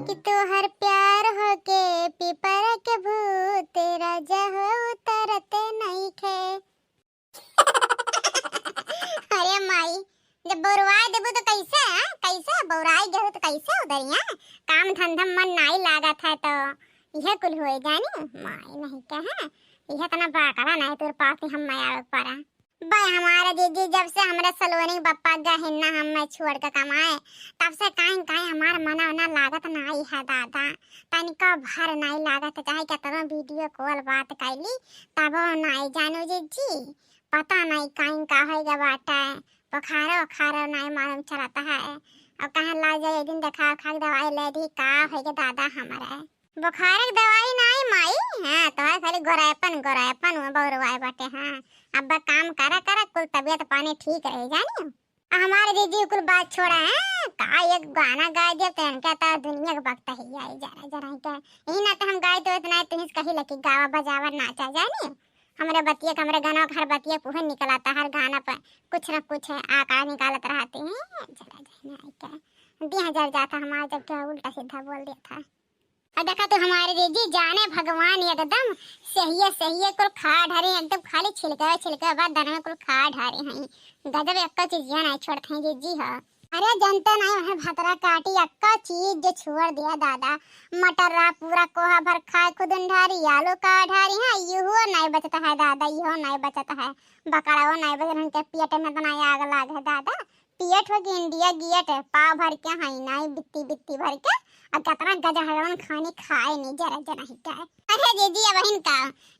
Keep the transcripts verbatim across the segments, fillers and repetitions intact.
कि तोहर प्यार होके पीपर के भूत राजा हो उतरते नइखे। अरे माई, जब बौराए देबू तो कैसे, हाँ? कैसे बौराए गेहूँ तो कैसे उधरिया? काम धंधा मन नाई लागत है तो यह कुल होए जानी। माई नहीं कहे, यह इतना बाकड़ा नहीं तोर पास हम मैं आवे पारा। बे हमारे जीजी, जब से हमरे सलोनी बप्पा गहिन ना हमें छोड़ के कमाए, तब से काहे काहे हमार मना उना लागत नाई है दादा। तनिको भर नाई लागत, चाहे केतनो वीडियो कॉल बात कैली, तबो नाई जानू जीजी। पता नाई काहे का होइगा बाटे, बुखारो उखारो नाई मालूम चलत है। और कहे ला जाए एक दिन देखा उखा के दवाई ले दी, का होइगा दादा हमरे। बुखार के दवाई नाई माई, हाँ, तोहरे खाली गोरायपन, गोरायपन हुआ बौरवाए बाटे, हाँ। अब काम करा, करा, कुल तबियत पानी ठीक रही, जानी। आ हमारे जीजी कुल बात छोड़ा है, का एक गाना गाय देव तो इनका तो दुनिया के वक्त ही आई जरा, जरा के। यही ना तो हम गाय देव इतना तुहिस कही लकी गावा बजावा नाचा, जानी। हमरे बतिया के, हमरे गाना के हर बतिया पुहे निकलाता, हर गाना पर कुछ न कुछ आका निकालत रहती हैं, जरा, जरा के। दिया जर जाता हमारा, जब क्या उल्टा सीधा बोल देता। और देखा तो हमारे जीजी जाने भगवान एकदम सहिए सहिए कुल खा ढारे, एकदम खाली छिलका छिलका बाद दन में कुल खा ढारे हैं। गजब एक्को चीजिया नहीं छोड़ते हैं जीजी। हाँ, अरे जनते नहीं वह भतरा काटी एक्को चीज जो छोड़ दिया दादा। मटर रहा पूरा कोहा भर खाए खुद ढारी, आलू का ढारी है, इहो नहीं बचता है दादा, इहो नहीं बचता है। बकड़ाओ नहीं बचता, उनके पेट में इतना आग लाग है दादा। पेट हो कि इंडिया गेट, पाव भर के हई नाई, बित्ती बित्ती भर के। और कितना गजहरवन खानी खाए नहीं, जरा जरा ही का। अरे दीदी, अब हिन का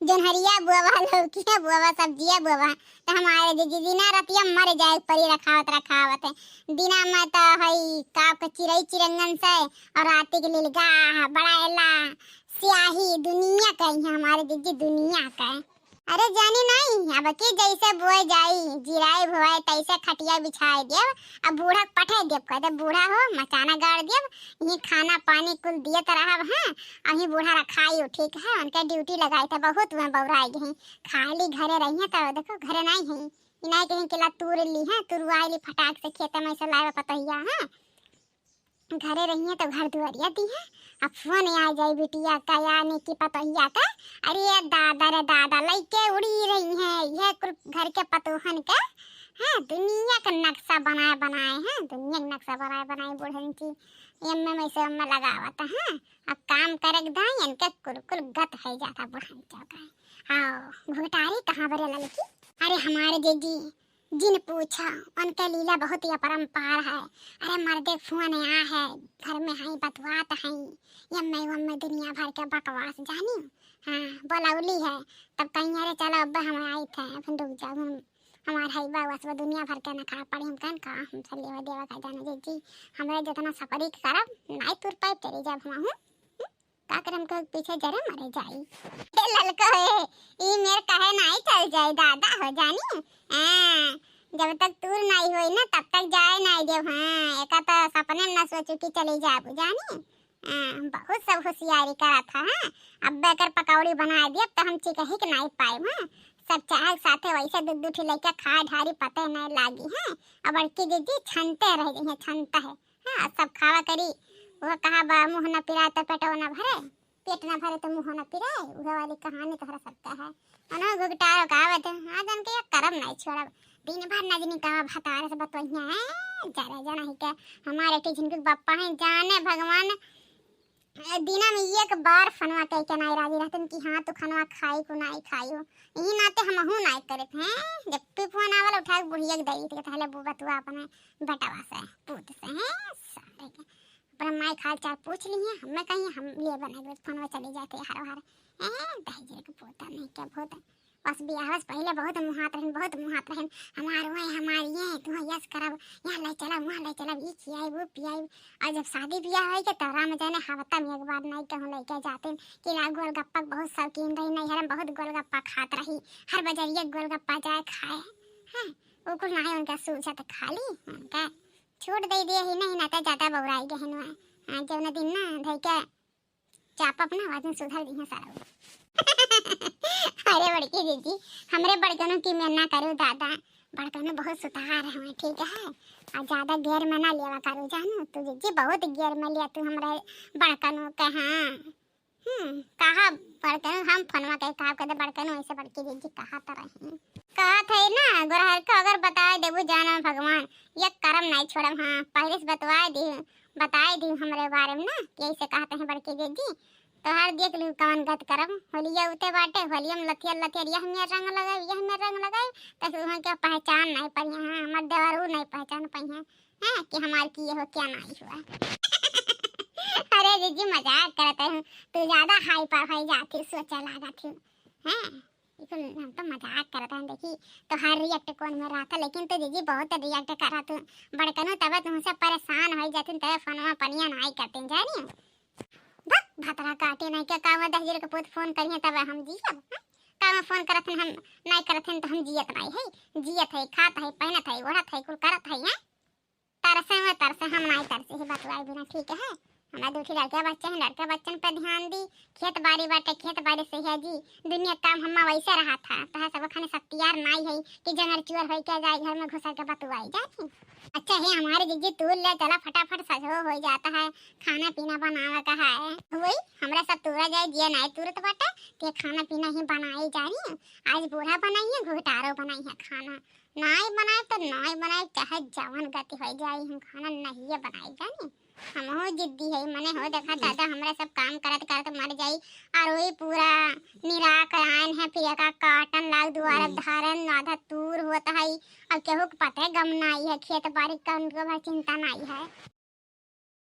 जोन्हरिया बोवा, लौकिया बोवा, सब्जिया बोवा, तो हमारे दीदी दिना रतिया मर जाए परी रखावत रखावत है। दिना में तो हई का के चिरई चिरंगन से, और राती के लिलगा बड़ा एला स्याही दुनिया का ही हमारे दीदी, दुनिया का। अरे जानी नहीं, अब की जैसे बोए जाई, जिराए भोए तैसे खटिया बिछाए देब। अब बूढ़ा के पठे देब, कह दे बूढ़ा हो मचाना गाड़ देब, यही खाना पानी कुल दियत रहब, हाँ। अही बूढ़ा रखाई हो, ठीक है, उनके ड्यूटी लगाई थे, बहुत वह बौराई गई। खाली घरे रही है तो देखो घरे नहीं है, ई नहीं कहीं किला तूर ली है, तुरवाई ली फटाक से खेते में से लाए पतोहिया, हाँ। घरे रहिए तो घर दुआरिया दी है। अब फोन आ जाए बिटिया का या निकी पतोहिया का, अरे दादा रे दादा, लइके उड़ी रही हैं, यह कुल घर के पतोहन के, हाँ, दुनिया का नक्शा बनाए बनाए हैं, दुनिया का नक्शा बनाए बनाए बूढ़न की एम्मे में से एम्मे लगावत हैं। अब काम करे के दाई इनके कुल कुल गत है जाता बूढ़न के ओकरे। हाँ, घुघटारी कहाँ बरे ललकी? अरे हमारे जीजी, जिन पूछा, उनके लीला बहुत ही अपरंपार है। अरे मर्दे फोन आ है, घर में है, बतवात है, यम्मे वम्मे दुनिया भर के बकवास जानी। हाँ, बोलौली है, तब कहीं अरे चलो अब हम आई थे, अब रुक जाओ, हम हमार है बा, बस वो दुनिया भर के ना खा पड़ी, हम कहन का हमसे लेवा देवा का जाने जीजी, हमरे जितना सफरी करब, नाई तुर पाइब, चली जाब हम हूँ। का करम के पीछे जरे मरे जाई। ए ललका ए, ई मेर कहे नाई चल जाई दादा हो जानी। हाँ, जब तक तूर नाई होई ना तब तक जाए नाई देव। हाँ, एका तो सपने में ना सोचू कि चली जाबू जानी। हाँ, बहुत सब होशियारी करा था। हाँ, अब एकर पकौड़ी बना दिया तो हम चिकही के नाई पाए। हाँ, सब चाहे साथे वैसे दू दू ठी लइका खा ढारी पते नहीं लागी। हाँ, अब बड़की दीदी छनते रह गई है, छनता है। हाँ, सब खावा करी। वह कहा बा, "मुँह न पिराए तो पेटवा न भरे, पेट न भरे तो मुँह न पिराए।" वह वाली कहानी तोहरा सबका है। अनो घुघटारो कहावत है, हाँ, जन के ये करम नहीं छोड़ब। दिन भर नजनी कहा भतारे से बतवैया है, जरा जना ही के। हमारे एक झिनके बप्पा हैं, जाने भगवान ए, दिना में एक बार फोनवा कह के नाई राजी रहतन कि हाँ, तू खानवा खाई को नाई खाई हो। यही नाते हमहू नाई करत हैं। जब भी फोन आवल, उठा के बुढ़िया के दई थे, कहले, "बबुआ, तू अपने बेटवा से, पूत से, हैं, सारे के। अपने माई खाल चाल पूछ ली है, हमें कहीं हम लिए बने के फोनवा चली जाते हर हर। हैं, दहेज के पोता नहीं क्या भूत।" बस बियाह से पहिले बहुत मुहात रहन, बहुत मुहात रहन, "हमार वह, हमार ये, तुहाँ यस करब, यहाँ ले चलब, वहाँ ले चलब, ई खियाई, वो पियाई।" और जब शादी बियाह होई के तब राम जाने हफ्ता में एक बार नहीं कहूँ लेके जाते कि ला गोलगप्पा के बहुत शौकीन रही, नैहर में बहुत गोलगप्पा खात रही, हर बजरिया गोलगप्पा जाए खाए। हाँ, वो कुल नहीं उनका सूझत खाली, उनका छूट दे दिए ही नहीं, ना तो ज्यादा बौराई गहन हुआ। हाँ, जौन दिन ना धई के चापब ना, वह दिन सुधर दिहे सारा। अरे बड़की दीदी, हमरे बड़कनों की मेर ना करू दादा। बड़कनू बहुत सुतार है, ठीक है? आ ज्यादा गेर में ना लेवा करू जानू, तू जिज्जी बहुत गेर में लिया तू हमरे बड़कनू के। हाँ। हम्म, कहा बड़कनू, हम फोनवा के कहा कदे बड़कनू, ऐसे बड़की जिज्जी कहा तो रही। कहा थे ना, गोरहर को अगर बताए देबू जाना भगवान, ये करम नहीं छोड़म। हाँ, पहले से बतवाए दी, बताए दी हमरे बारे में ना कि ऐसे कहते हैं बड़की जिज्जी। तो हर देख लू कौन गत करम, होलिया उते बाटे, होलिया में लथियर लथियर यह में रंग लगाए, यह में रंग लगाए, तो उहाँ के पहचान नहीं पाई है। हाँ, हमार देवरू नहीं पहचान पाई है। हाँ, कि हमार किए हो क्या नहीं हुआ। अरे जिज्जी मजाक करत हूँ, तू ज्यादा हाइपर हो जाती, सोचा लागत हूँ। हाँ, लेकिन हम तो मजाक करत हूँ, देखी तो हर रिएक्ट कौन में रहा था, लेकिन तू जिज्जी बहुत रिएक्ट करा तू। बड़कनू तब तुमसे परेशान हो जाती, तब फोनवा पनिया नहीं करते, जानी? बक भतरा काटे नहीं क्या, काम दहिजर के पूत फोन करिए तब हम जियब, हाँ? काम फोन करत हन हम नहीं करत हन तो हम जियत नहीं है, जियत है, खात है, पहनत है, ओढ़त है, कुल करत है, हाँ? तरसे में तरसे, हम नाई तरसे ही बतुआई बिना, ठीक है? हमें दू ठे लड़के बच्चे हैं, लड़के बच्चन पे ध्यान दी। खेत बाड़ी बाटे, खेत बाड़ी से है जी, दुनिया काम हम्मा वैसे रहा था, तो है सब खाने सत्यार नाई है कि जंगर चुअर होई के जाए घर में घुसा के बतुआई जाती। अच्छा है हमारे जिज्जी, तू ले चला फटाफट, सजो हो जाता है, खाना पीना बनावे का है। वही हमरा सब तूरा जाए, जिया नाई तुरत बाटे, ते खाना पीना ही बनाई जानी। आज बूढ़ा बनाई है, घुघटारो बनाई है खाना। नाई बनाए तो नाई बनाए, चाहे जवन गति हो जाए, हम खाना नहीं बनाई जानी। हम हो जिद्दी है, मने हो देखा दादा, हमरा सब काम करत करत मर जाई, और वही पूरा निराक आयन है, फिर एका काटन लाग दुआरा धारन आधा तूर होत है। अब केहू के पते गम नाई है, खेत बाड़ी का उनको भर चिंता नाई है।